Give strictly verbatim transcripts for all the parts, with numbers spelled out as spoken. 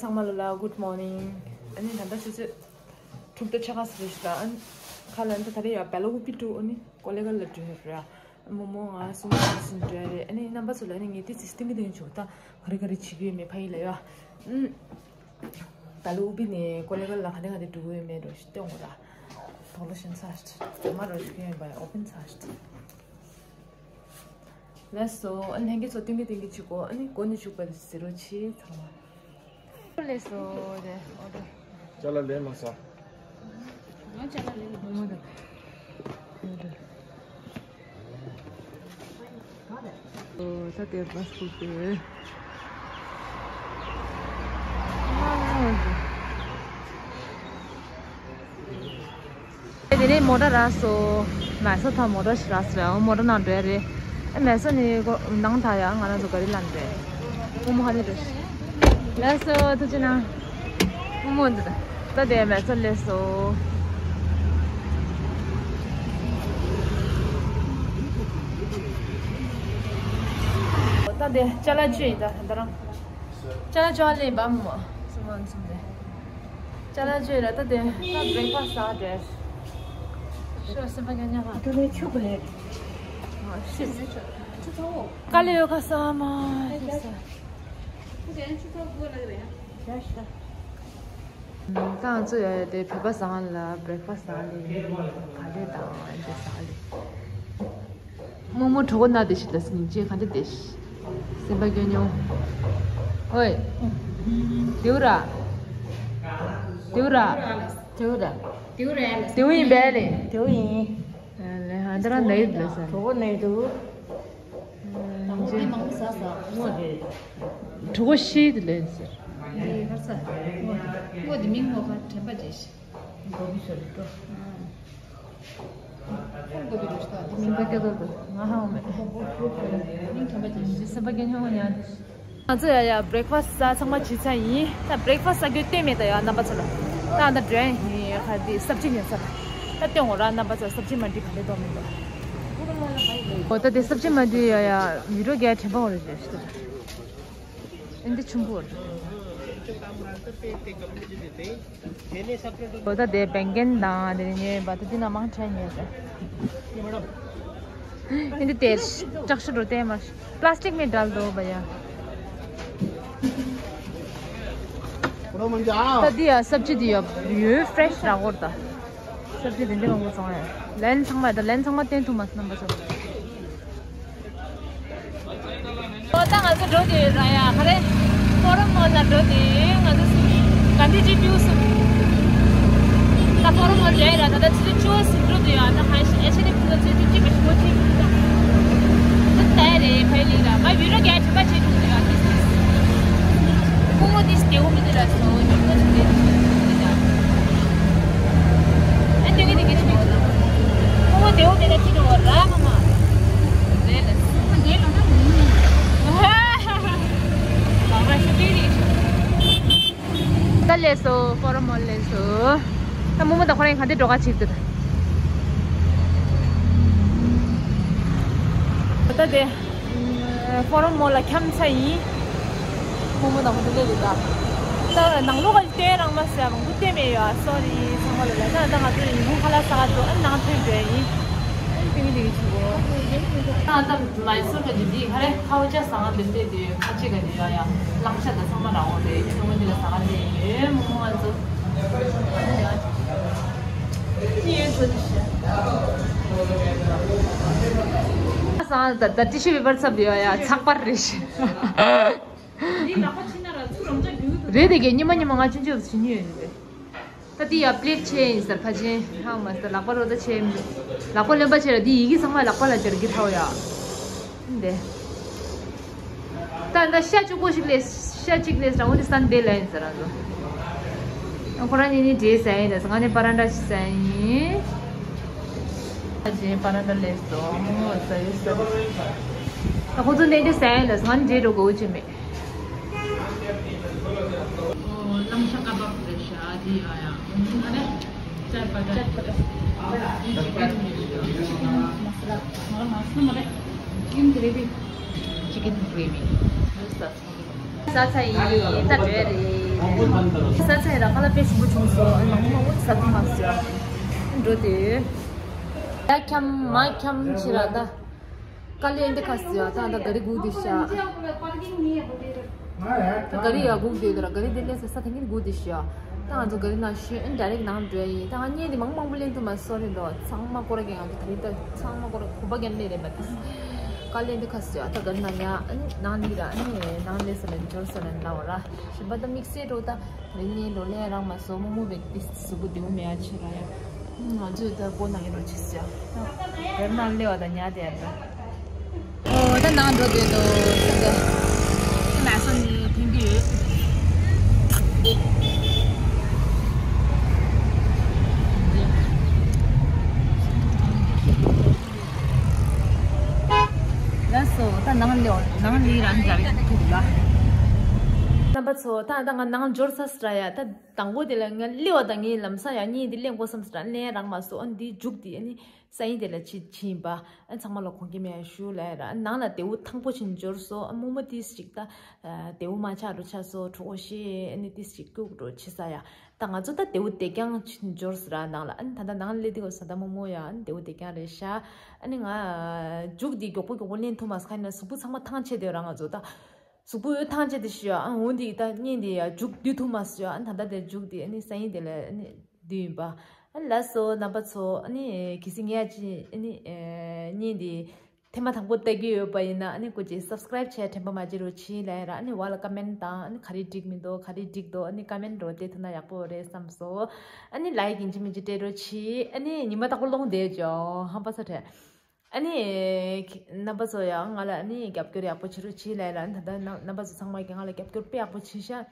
ཚང་མ་ལ་good morning། ཨ་ནི་ད་ལྟ་ཆུ་ཚོད་དྲུག་དང་ཕྱེད་ཀ་ཙམ་རེད་ཤག་ཨ་ནི་ཁ་ལ་ད་ད་རེས་ཡ་བེ་ལ་ཨུ་པི་ཊུ་ཨ་ནི་ཀོ་ལེ་གྷལ་ལ་འགྲོ་ཡོད་རེད། རྨོ་མོ་ང་སུ་མོ་ཟིན་འགྲོ་ཡ་རེད། ཨ་ནི་རྣམ་པ་ཚོ་ལ་ཨ་ནི་ངས་དེ་ཚིག་སྟོན་གི་དེ་ཡིན་ཆོག་ད་ག་རེ་ག་རེ་བྱེད་ཀྱི་ཡོད་མེད་ཕ་ཡིས་ལ་ཡ། ཨུམ། བེ་ལ་ཨུ་པི་ནས་ཀོ་ལེ་གྷལ་ལ་ག་འདྲ་ག་འདྲ་འགྲོ་གི་ཡོད་མེད་འགྲོ་ཞིག་སྟོན་དགོས་ར། དོག་ལོ་ཤན་ཚ་ཞིག་མ་རོ་ཞིག་ཡོད་པ་ཨོ་པན་ཚ་ཞིག་ལགས་སོ། ཨ་ལྷན་རྒྱས་ཚོ་སྟོན་གི་སྟོན་གི་བྱེད་དགོས། ཨ་ནི་འགོ་ནས་བཅུག་པ་ཟེར་རོ་ཆེ་ཚང་མ། ལགས་སོ། དེ་ཨོ་ཏོ། ཅ་ལག་ལེན་མ་ས། ང་ཅ་ལག་ལེན་མ་ས། ཨོ་ད་དེ་བ་སུ་དེ། དེ་ནས་མོ་ཊ་རག་སོང་། མལ་ས་ཐང་མོ་ཊ་ཞིག་རག་སོང་། མོ་ཊ་ནང་འགྲོ་ཡ་རེད། ཨ་མལ་ས་ནས་ནང་ཐག་ཡ་ང་རང་ཚོ་ག་རེ་ལ་འགྲོ། རྨོ་མོ་ཧ་ནི་འགྲོ། ལགས་སོ་ཐུགས་རྗེ་གནང་། རྨོ་མོ་འདི་ད་ལྟ་དེ་མལ་ས་སླེབས་སོང་། ད་དེ་ཅ་ལག་བཅུ་ཡིན་ད་ད་རང་། ཅ་ལག་བཅུ་ལེན་པ་མོ་སུ་མ་སུ་མ་རེད། ཅ་ལག་བཅོས་ར་ད་དེ་ད་བྷེ་རེག་ཕ་སི་ཟ་འདྲ། ཤོ་སེམས་པ་ཉག་ཉག་ཧ། དེ་ནས་ཆོ་གོ་ལེ། ཨ་ཤི། ཆུ་ཚ་བོ། དཀའ་ལས་ཡོད་ཁ་ས་མ་ཤི་ས། ཁུ་ཅན་ཆུ་ཚ་བོ་ལ་རེད་ཡ། ཤ་ཤ། ད་ང་ཚོ་ཡ་ཡ་དེ་བྷེ་རེག་ཕ་སི་ཟ་ལ་བྷེ་རེག་ཕ་སི་ཟ་ལེ་ག་ལེ་དང་འདི་ཟ་ལེ། རྨོ་མོ་གྲོད་ཁོག་ན་བསྡད་ཤིག་ལ་སྙིང་རྗེ་ག་འདྲ་བསྡད་ཤིག་སེམས་པ་སྐྱོ་མྱོང་། ཧོས། དེའུ་ར། དེའུ་ར། དེའུ་ར། དེའུ་ཡིན་པས་ལེ། དེའུ་ཡིན། ལེ་ཧ་ད་ར་ནའི་ལེ་ས། གྲོད་ཁོག་ན་འདུག་སྙིང་རྗེ། གྲོད་ཁོག་ཤི་དེ་ལེ་ཟེར། ངོ་དེ་མིང་ངོ་ཁ་དྲན་པ་བརྗེད་ཤིག་འགོ་བི་ཤོར་འགྲོ། ཁོང་འགོ་བི་རུ་ཤོར་དེ་མིན་པ་སྐད་དོད་དོ་ང་ཧ་མེད། མིང་དྲན་པ་བརྗེད་ཤིག་སེམས་པ་སྐྱོ་མྱོང་ཉག་ང་ཚོ་ཡ་ཡ་བྷེ་རེག་ཕ་སི་ཟ་ཚང་མ་བྱས་ཚར་ཡིན། ད་བྷེ་རེག་ཕ་སི་ཟ་རྒྱུ་སྟོན་མེད་ད་ཡ་རྣམ་པ་ཚོ་ལ། ད་ད་འགྲོ་ཡིན་ཁ་དེ་སབ་ཇི་ཉོ་ས་ལ། ད་སྟོན་འོ་ར་རྣམ་པ་ཚོ་སབ་ཇི་མན་ཌི་ག་འདྲ་འདུག་མི་འདུག་འོ་ད་དེ་སབ་ཇི་མན་ཌི་ཡ་ཡ་ཡུ་རོ་རྒྱ་དྲན་པ་འོ་རེད་རེད། ཨིན་དེ་ཆུང་པོ་རེད། འོ་ད་དེ་བེང་གན་དང་དེ་ནས་ཉོས་པ་ད་དེ་ན་མང་ཆེ་ཉོས་རེད། ཨིན་དེ་དེ་དྲག་ཤོས་འགྲོ་དེ་མ་པླ་སི་ཊིག་མེད་འདྲ་འདུག་བ་ཡ། ད་དེ་ཡ་སབ་ཇི་དེ་ཡ་ཡོད་ཕྲེ་ཤི་རག་གོ་ར་ད། སབ་ཇི་དེ་འདྲ་མང་པོ་བཙོང་ཡ། ལན་ཚང་མ་ད་ལན་ཚང་མ་བསྟན་ཐུབ་མ་སོང་རྣམ་པ་ཚོ། ཨོ་ད་ང་ཚོ་འགྲོ་དུས་ར་ཡ་ག་རེ། ཕོ་རམ་མོལ་ལ་འགྲོ་དུས་ང་ཚོ་སུ། གྷན་དྷི་ཇི་བིའུ་སུ། ད་ཕོ་རམ་མོལ་འགྲོ་ཡ་ར་ད་ད་ཆུ་ཚོད་བཅུ་ཟིན་འགྲོ་དུས་ཡ་ད་ཧན་ཤི་ཨེ་ཆི་ནི་ཕུ་ཚོད་ཚོད་ཅིག་ཅིག་གི་ཤོ་ཅིག་ད་ད་ཡ་རེད་ཕ་ཡི་ལི་ར་ང་བི་རོ་རྒྱ་ཆེ་པ་བྱེད་ཐུབ་དུས་ཡ་དེ་སུ། ཁོ་མོ་དེ་སྟེའུ་མི་དེ་ལ་སོ་ཉོ་ཐུབ་ཚོད་དེ་ད་ཨ་འདི་གི་དེ་གི་ཆུ་མེད་ཁོ་མོ་སྟེའུ་དེ་ལ་ཅི་འགྲོ་ར་མ་མ། ད་ལས་སོ་ཕོ་རམ་མོལ་ལས་སོ། ད་རྨོ་མོ་ད་ཁོ་རང་ག་འདྲ་འགྲོ་ག་བྱེད་འདུག་ད་དེ་ཕོ་རམ་མོལ་ལ་འཁྱམ་ཚར་ཡིན། རྨོ་མོ་ད་ཁོ་འདྲ་སླེབས་འདུག་ད་ད་ནང་ལོགས་ཀ་བལྟས་རང་མ་ཟེར་མང་པོ་བལྟས་མེད་ཡོད། ཨ་སོ་རི་ཚང་མ་ལ་ལ་ད་ད་ང་ཚོ་ཉིན་གུང་ཁ་ལག་ཟ་ག་འགྲོ། ཨ་ནང་ཐོན་འགྲོ་ཡ་ཡིན། ཨ་ནི་དེ་གི་དེ་གི་ཆུ་བོ། ད་ད་མའི་སུར་ག་ཅིག་འདི་ག་རེ་ཁ་བོ་ཅག་ཟ་ང་འདི་བལྟས་དུས་ཁ་ཅིག་ག་འདི་ཡོད་ཡ། གླང་ཤ་ད་ཚང་མ་རང་འོང་རེད། ཆུང་མ་འདི་ལ་ཟ་ང་འདི་ཡོད་མོ་མོ་ང་ཚོ། ཅི་ཡོད་ཚོ་ཅི་ཤ། ཟ་ང་ད་ད་ཏི་ཤུ་པེ་པར་ཚབ་ཡོད་ཡ། ཚགས་པར་རེད་ཤི། འདི་ལག་པ་ཕྱི་ན་ར་ཚུར་རང་ཅག་རྒྱུག་ཐུབ། རེད་དེ་གས་ཉི་མ་ཉི་མ་ང་ཆུང་ཆུང་བྱེད་ཉི་ཡོད་རེད། ད་འདི་ཡ་པི་ལེ་ཊི་ཆེ་ཡིན་ཟེར་ཕ་ཆེན་ཧང་མ་ཟེར་ལག་པ་རོ་ད་ཆེ་ཡིན། ལག་པ་རློན་པ་ཆེ་ར་འདི་ཡི་གེ་ཚང་མ་ལག་པ་ལ་སྦྱར་གི་ཐའོ་ཡ། འདི། ད་ད་ཤ་གཅིག་པོ་ཞིག་ལས་ཤ་གཅིག་ལས་ར་འོ་འདི་སན་ཌེ་ལ་ཡིན་ཟེར་ར་འདུག་ཁོ་རང་གཉིས་གཉིས་འབྲེལ་ཟ་ཡིན་ད་ང་ནི་པ་རན་ཏྲ་ཞིག་ཟ་ཡིན། ཕ་ཆེན་པ་རན་ཏྲ་ལས་སོ་མོ་ཟ་ཡོད་ཟ། ད་ཁོ་ཚོ་འདི་འདྲ་ཟ་ཡིན་ད་ང་ནི་འབྲེལ་འགྲོ་དགོས་ཀྱི་མེད། ལམ་ཤ་ཀ་བབ་རེད་ཤ་དེ་ཡ་ཡ། ཨ་ནི་ཅར་པ་ཏ། ཅར་པ་ཏ། ཅི་ཀན་རེད་ཤ། ཅི་ཀན་མ་སི་ལ། ང་ལ་མ་སི་ལ་མ་རེད། ཅི་ཀན་གྷི་རེ་བི། ཅི་ཀན་གྷི་རེ་བི། ས་ཚ་ཡིན་ད་འགྲོ་ཡ་རེད། ས་ཚ་ཡིན་ར་ཁ་ལག་དཔེ་ཞིམ་པོ་བྱུང་སོང་། མང་པོ་མང་པོ་ཟ་ཐུབ་མ་སོང་། འགྲོ་དུས། ཡ་འཁྱམ་མ་འཁྱམ་ཕྱིར་ར་ད། དཀའ་ལས་འདི་ཁ་སི་ཡ་ད་ད་ག་རི་སྒུག་དུས་ཤ། ད་ག་རི་ཡ་སྒུག་དུས་ད་ར་ག་རི་འདི་ལས་ས་ས་ཐེངས་ནི་སྒུག་དུས་ཤ། ད་ང་ཚོ་ག་རི་ནང་ཤོད་ཨན་ཌའི་རེག་ནང་འགྲོ་ཡ་ཡིན། ད་ང་བརྙན་འདི་མང་མང་པོ་ལེན་ཐུབ་མ་སོང་རེད་འདུག་ཚང་མ་སྐོར་ར་གི་ང་ཚོ་ད་རི་ད་ཚང་མ་སྐོར་ར་གོམ་པ་རྒྱབ་ལས་རེད་མ་ད། དཀའ་ལས་འདི་ཁ་སི་ཡ་ད་ག་རི་ནང་ཡ་ཨ་ནི་ནང་ལི་ར་ཨ་ནི་ནང་ལས་ས་ལ་འབྱོར་ས་ལ་འདྲ་བ་ར་ཞིམ་པ་ད་དམིགས་བསལ་འགྲོ་ད། མི་གཉིས་ལོ་ལས་རང་མ་སོ་མོ་མོ་བེག་ཏིས་གཟུགས་པོ་བདེ་བོ་མེད་ཡ་ཆེ་ར་ཡ། ང་ཚོས་ད་སྒོ་ནང་གི་རོ་ཆིས་ཡ། དེར་ན་སླེབས་པ་དང་ཉལ་བསྡད་ཡ་ད། ཨོ་ད་ནང་འགྲོ་བསྡད་དོ་ས་ད། མ་སོ་ནི་ཐོན་གི་ཡོད། ལགས་སོ་ད་ནང་ལོགས་ནང་ལི་རང་འདྲ་བའི་ཐུག་ལ། རྣམ་པ་ཚོ་ད་ད་ང་ནང་འབྱོར་ཚར་སི་ར་ཡ། ད་དང་པོ་དེ་ལ་ང་སླེབས་པ་དང་ངའི་ལམ་སང་ཡ་གཉིས་འདི་ལེན་དགོས་བསམ་སི་ར་ལེན་རག་མ་སོང་། ཨ་འདི་མཇུག་དེ་ཨ་ནི་ས་ཡིན་དེ་ལ་ཕྱིན་ཕྱིན་པ་ཨ་ཚང་མ་ལ་དགོངས་འགལ་མེད་ཡ་ཞུ་ལ་ཡ་ར། ཨ་ནང་ལ་དེའུ་ཐང་པོ་ཕྱིན་འབྱོར་སོང་། ཨ་རྨོ་མོ་ཏིས་ཅིག་ད་དེའུ་མ་ཆགས་འགྲོ་ཆགས་སོང་གྲོགས་ཤེས་ཨ་ནི་ཏིས་ཅིག་སྐྱུག་འགྲོ་ཆི་ས་ཡ། ད་ང་ཚོ་ད་དེའུ་དེ་རྐྱང་ཕྱིན་འབྱོར་སི་ར་ནང་ལ། ཨ་ནི་ད་ལྟ་ནང་ལ་སླེབས་དུས་ས་ད་རྨོ་མོ་ཡ་ཨ་ནི་དེའུ་དེ་རྐྱང་རེད་ཤག་ཨ་ནི་ང་མཇུག་དེ་མགྱོགས་པོ་མགྱོགས་པོ་ལེན་ཐུབ་མ་སི་ཁ་ཡིན་ན་གཟུགས་པོ་ཚང་མ་ཐང་ཆད་དེ་ར་ང་ཚོ་ད། གཟུགས་པོ་ཐང་ཆད་དེ་ཤི་ཡ། ཨ་འོ་འདི་ད་བརྙན་འདི་ཡ་མཇུག་བསྡུ་ཐུབ་མ་སོང་ཡ། ཨ་ད་ལྟ་དེ་མཇུག་དེ་ཨ་ནི་ས་ཡིན་དེ་ལ་ཨ་ནི་བསྡུ་ཡིན་པ། ཨ་ལགས་སོ་རྣམ་པ་ཚོ། ཨ་ནི་གལ་སྲིད་ངས་ཡ་ཅི་ཨ་ནི་བརྙན་འདི་ཐེངས་མ་དང་པོ་ལྟ་གི་ཡོད་པ་ཡིན་ན་ཨ་ནི་སྐུ་མཁྱེན་སབ་སི་ཀ་རེབ་བྱས་དྲན་པ་མ་བརྗེད་རོགས་གྱིས་ལབ་ཡ་ར། ཨ་ནི་བ་ལ་ཀ་མེན་ཊི་དང་ཨ་ནི་ག་རེ་འགྲིག་མི་འདུག་ག་རེ་འགྲིག་འདུག་ཨ་ནི་ཀ་མེན་ཊི་རོ་དེ་ཐུབ་ན་ཡག་པོ་རེད་བསམ་སོང་། ཨ་ནི་ལའིཀ་ཡིན་གཅིག་མིན་གཅིག་སྤྲད་རོགས་གྱིས། ཨ་ནི་ཉི་མ་རྟག་པར་སློང་བསྡད་ཅོ་ཧམ་པ་ཚ་ཁྲལ། ཨ་ནི། རྣམ་པ་ཚོ་ཡང་ང་ལ་ཨ་ནི་རྒྱབ་སྐྱོར་ཡག་པོ་བྱེད་རོགས་གྱིས་ལབ་ཡ་ར། ཨ་ནི་ད་ལྟ་རྣམ་རྣམ་པ་ཚོ་ཚང་མ་གིས་ང་ལ་རྒྱབ་སྐྱོར་དཔེ་ཡག་པོ་བྱས་ཤག་ཨ་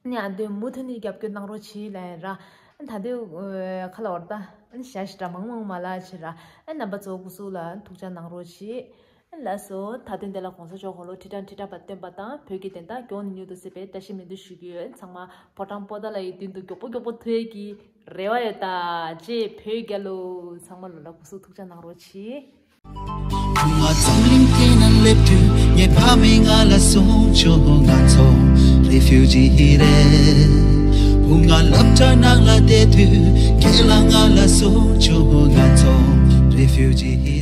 ནི་ཨ་འདོད་མུ་མཐུད་ནས་རྒྱབ་སྐྱོར་གནང་རོགས་གྱིས་ལབ་ཡ་ར། ཨ་ནི་ད་ལྟའི་ཁ་ལ་བར་ད་ཨ་ནི་ཞག་ཞིག་འདྲ་མང་མང་མ་ལ་བྱེད་ར། ཨ་ནི་རྣམ་པ་ཚོ་སྐུ་གཟུགས་ལ་ཐུགས་ཅག་གནང་རོགས་གྱིས། ཨ་ནི་ལགས་སོ་ད་དོན་དེ་ལ་གོང་ས་མཆོག་འཁོར་ལོ་ཁྲི་ཕྲག་ཁྲི་ཕྲག་པ་བརྟན་པ་དང་བོད་ཀྱི་བདེན་མཐའ་མགྱོགས་ནས་མྱུར་དུ་གསལ་བའི་བཀྲ་ཤིས་སྨོན་འདུན་ཞུ་གི་ཡོད། ཚང་མ་ཕོ་བྲང་པོ་ཏཱ་ལ་ཡི་མདུན་དུ་མགྱོགས་པོ་མགྱོགས་པོ་ཐུག་ཡས་ཀྱི་རེ་བ་ཡོད་ད། ཅེས་བོད་རྒྱལ་ལོ། ཚང་མ་ལོ་ལ་སྐུ་གཟུགས་ཐུགས་ཅག་གནང་རོགས་གྱིས། བུ་ང་འཛམ་གླིང་སྟེང་ན་སླེབས་དུས་ངའི་ཕ་མས་ང་ལ་གསུངས་བྱུང་། ང་ཚོ་རི་ཕིའུ་ཇི་རེད། བུ་ང་སློབ་གྲྭ་ནང་ལ་བསྡད་དུས་ཁྱེད་ལ་ང་ལ་གསུངས་བྱུང་། ང་ཚོ་རི་ཕིའུ་ཇི།